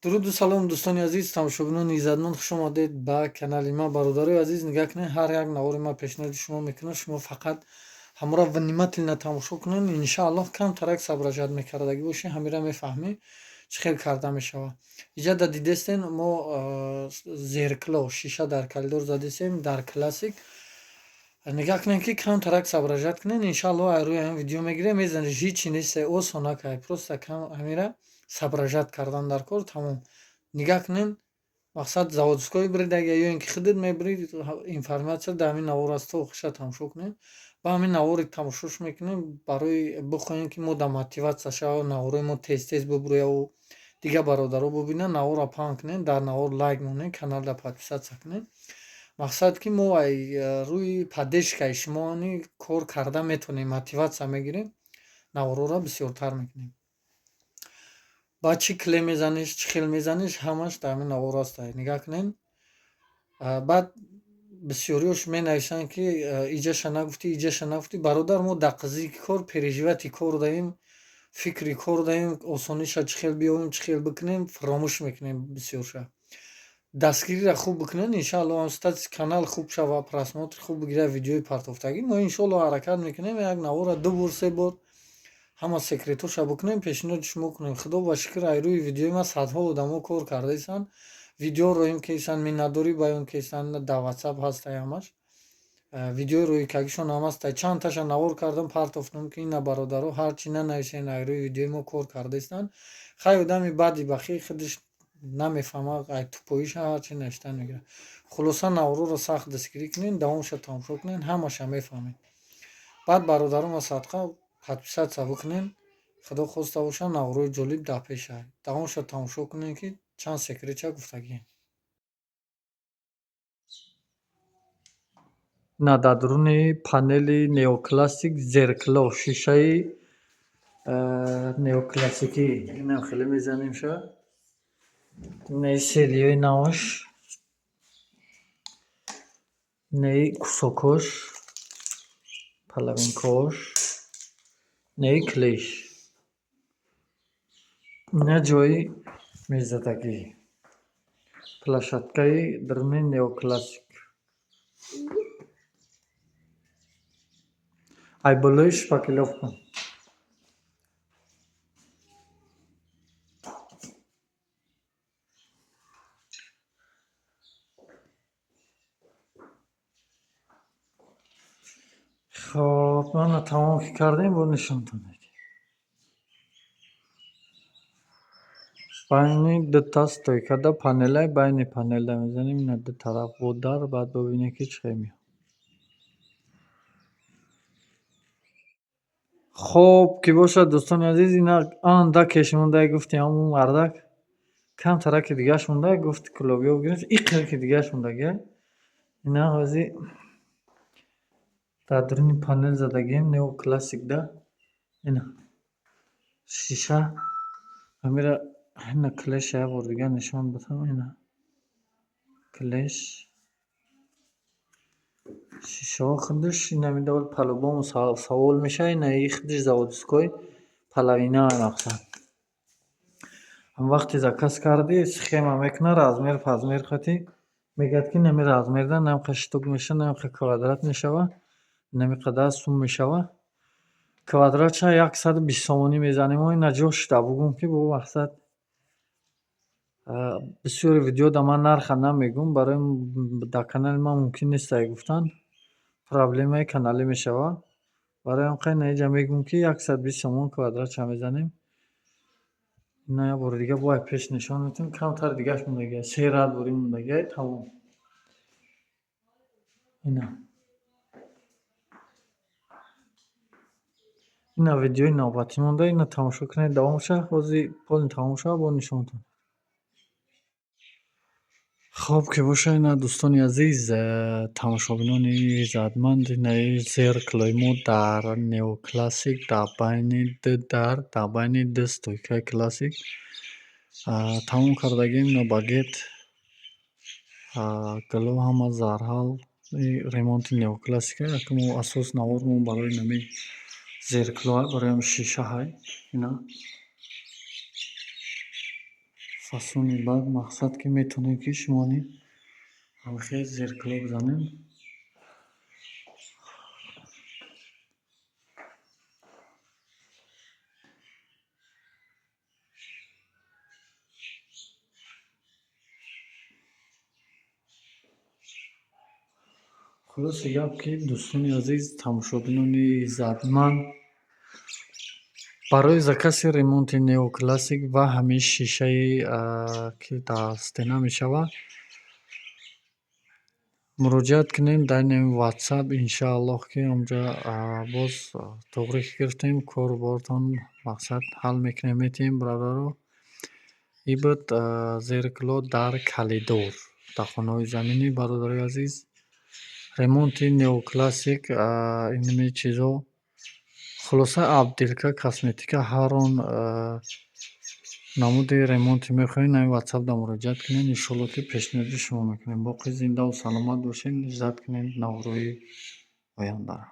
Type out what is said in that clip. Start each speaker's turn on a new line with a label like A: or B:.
A: Дуруду салом, дӯстони азиз, тамошобинони иззатманд, хуш омадед ба канали ман. Бародарои азиз, нигаҳ кунед, ҳар як навори ман пешниҳоди шумо мекунам, шумо фақат ҳамора внимательно тамошо кунед, иншааллоҳ камтарак соображать мекардагӣ бошед, ҳамира мефаҳмӣ, чӣ хел карда мешавад. Иҷада дидестен, мо зеркало, шиша дар коридор задесем, дар классик. Нигаҳ кунед, ки камтарак соображать кунед, иншааллоҳ ай рӯи ҳамин видео мегирем, мезанед, ҳичи нест, осонакай, просто кам ҳамира соображать кардан дар кор, тамом. Нигаҳ кунед, мақсад заводской биридага ё ин ки худат мебирӣ, информация дар ҳамин навор аст, то охириша тамошо кунед. Ба ҳамин навори тамошош мекунем, барои бихоҳем, ки мо да мотивация шава, наворои мо тез-тез бубуряву дигар бародаро бубинанд, наворро паҳн кунед, дар навор лайк монед, каналда подписаться кунед. Мақсад ки мо ай рӯи поддержкаи шумоани кор карда метавонем, мотивация мегирем, наворҳоро бисёртар мекунем. Баъд чӣ клей мезаниш, чӣ хел мезаниш, ҳамаш дар ҳамин навор аст. Нигаҳ кунед. Баъд бисёриёш менависанд, ки иҷаша нагуфтӣ, иҷаша нагуфтӣ. Бародар, мо дар қизии кор, переживать кор даем, фикри кор даем, осониша чӣ хел биёвем, чӣ хел бикунем, фаромӯш мекунем бисёрша. Дастгириро хуб бикунед, иншааллоҳ ҳам статуси канал хуб шава, просмотр хуб бигирад видеои партофтагӣ. Мо иншоаллоҳ ҳаракат мекунем, як наворро ду бор, се бор ҳама секретоша бикунем, пешниҳоди шумо кунем. Худо ба шукр, ай рӯи видеои ман садҳо одамо кор кардаистанд, видео роим кесанд, миннатдорӣ баён кесанд, дар ватсап ҳастай ҳамаш. Видеои роикагишон ҳам ҳастай. Чандташа навор кардам, партофтам, ки ина бародаро, ҳар чӣ нанависен, ай рӯи видеои мо кор кардаистанд. Хай, одами баъди бахӣ худаш намефаҳмад, ай тупоиша ҳар чӣ навиштан мегирад. Хулоса, наворҳоро сахт дастгирӣ кунед, давомша тамошо кунед, ҳамаша мефаҳмед. Баъд бародарома садқа подписаться бикунед, худо хоста бошад, наворҳои ҷолиб дар пеша. Давомша тамошо кунед, ки чанд секретча гуфтагием. На дар дуруни панели неоклассик зеркало, шишаи неоклассикӣ инам хеле мезанемша. Инаи селиёи наваш, инаи кусокош, половинкаош, инаи клеш. Ина ҷои мезадагӣ. Площадкаи дуруни неоклассик. Ай болои шпаклёвка. Хоб, мана тамом ки кардем, бо нишонтон медиҳем. Байни дута стойкада панелай, байни панелда мезанем, ина ду тараф бо дар, баъд бибинед, ки чӣ хел меояд. Хоб ки бошад, дӯстони азиз, ина андакеш монда, гуфти ҳамун мардак, камтараки дигаш монда, гуфт кулобиё бигиред, иқре дигаш мондагия. Ина ҳози дар дуруни панел задагием неоклассикда. Ина шиша ҳамира, ина клеша як бор дигар нишон бидам, ина клеш шишаҳо худаш ина медавад, по-любому савол мешавад, ина и худаш заводской половина мақсад. Вақте заказ кардӣ, схема мекунад, размер пазмер хати мегӯяд, ки инами размерда инамқа штук мешавад, инамқа квадрат мешавад, инами қадар сум мешавад. Квадратша 120 сомонӣ мезанем. Ина ҷошда бугум, ки бо мақсад бисёри видеода ман нарха намегӯм, барои дар канали ман мумкин нестае гуфтан, проблемаи каналӣ мешавад. Барои ҳам қай инаиҷа мегӯм, ки 120 сомон квадратша мезанем. Ина як бори дига бояд пеш нишон медиҳем, камтар дигаш мондагиа, се рад бурӣ мондагиа, тамом. Ина. Ина видеои навбатӣ монда, ина тамошо кунед давомша, ҳози полный тамом шава, бо нишонтон. Хоб ки бошад, ина дӯстони азиз, тамошобинони иззатманд, инаи зеркалои мо дар неоклассик, дар байни ду дар, дар байни ду стойкаи классик тамом кардагием, ина багет, гуло ҳама зарҳал ремонти неоклассика. Яке мо асос навормон барои нами зеркало, барои ҳами шишаҳай, ина. Фасони бад, мақсад ки метавонем, ки шумо ни ҳамхел зеркало бизанем. Хулоси гап, ки дӯстони азиз, тамошобинони иззатманд, барои закази ремонти неоклассик ва ҳамин шишаи, ки дар стена мешавад, муроҷиат кунем дар ин ватсап. Иншааллоҳ, ки онҷа боз туғри гирифтем, кору бортон мақсад ҳал мекунем, метиҳем, бародаро. И буд зеркало дар калидор, дар хонаҳои заминӣ, бародарои азиз. Ремонти неоклассик, инами чизо. Хулоса, отделка, косметика, ҳар он намуди ремонте мехоҳед, ҳамин ватсапда муроҷиат кунед, иншоалло, ки пешниҳоди шумо мекунем. Боқӣ зиндаву саломат бошед, иззат кунед наворҳои ояндаро.